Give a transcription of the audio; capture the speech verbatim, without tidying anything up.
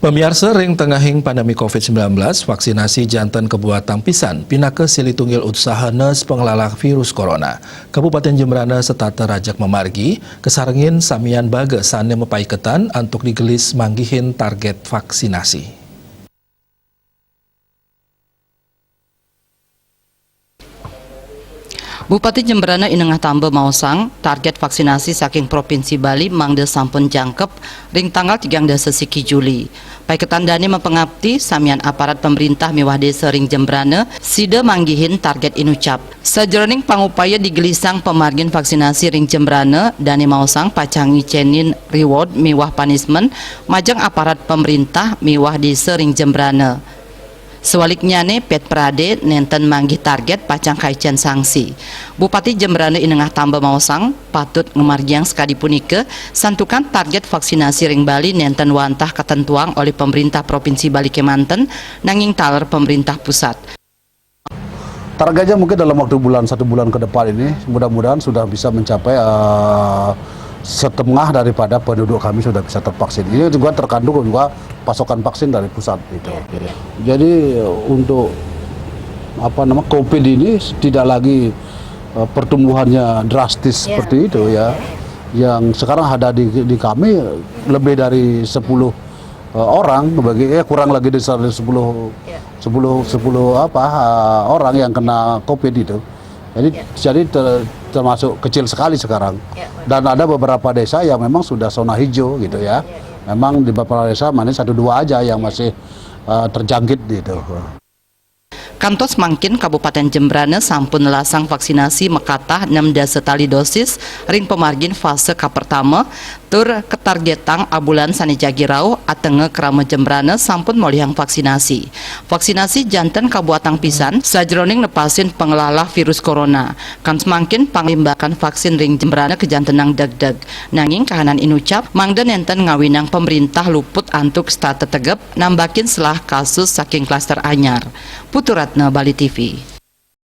Pamiarsa, ring tengahing pandemi covid sembilan belas, vaksinasi janten kabuatang pisan pinaka silih tunggil usaha nes pengelala virus corona. Kabupaten Jembrana setata rajeg mamargi, kasarengin samian baga sane mapaiketan antuk digelis manggihin target vaksinasi. Bupati Jembrana I Nengah Tamba maosang, target vaksinasi saking Provinsi Bali mangda sampun jangkep ring tanggal tigang dasa siki Juli. Paiketan dane mapangapti, samian aparat pemerintah miwah desa ring Jembrana sida manggihin target inucap. Sajeroning pangupaya digelisang pamargin vaksinasi ring Jembrana, dane maosang pacang ngicenin reward miwah punishment majeng aparat pemerintah miwah desa ring Jembrana. Sawaliknyane, Pet Prade nenten manggih target pacang kaicen sanksi. Bupati Jembrana I Nengah Tamba maosang, patut ngamargiang sakadi punika, santukan target vaksinasi ring Bali nenten wantah katentuang olih pemerintah Provinsi Bali kemanten, nanging taler pemerintah pusat. Targetnya mungkin dalam waktu bulan, satu bulan ke depan ini, mudah-mudahan sudah bisa mencapai, eh, setengah daripada penduduk kami sudah bisa tervaksin. Ini juga terkandung juga pasokan vaksin dari pusat gitu. Jadi untuk apa nama covid ini tidak lagi, eh, pertumbuhannya drastis seperti itu ya. Yang sekarang ada di, di kami lebih dari sepuluh, eh, orang, bagi ya kurang lagi dari sepuluh, sepuluh, sepuluh apa, eh, orang yang kena covid itu. Jadi jadi ter- termasuk kecil sekali sekarang. Dan ada beberapa desa yang memang sudah zona hijau gitu ya. Memang di beberapa desa mana satu dua aja yang masih, eh, terjangkit gitu. Kantos mangkin Kabupaten Jembrana sampun nelasang vaksinasi makatah enam dasa tali dosis ring pamargin fase kapertama, tur katargetang abulan sane jagi rauh atenga krama Jembrana sampun molihang vaksinasi. Vaksinasi janten kabuatang pisan sajeroning nepasin pangelala virus corona. Kantun mangkin panglimbakan vaksin ring Jembrana kajantenang degdeg. Nanging kahanan inucap mangda nenten ngawinang pemerintah luput antuk setata tegep nambakin selah kasus saking klaster anyar. Putu Ratna, Bali T V.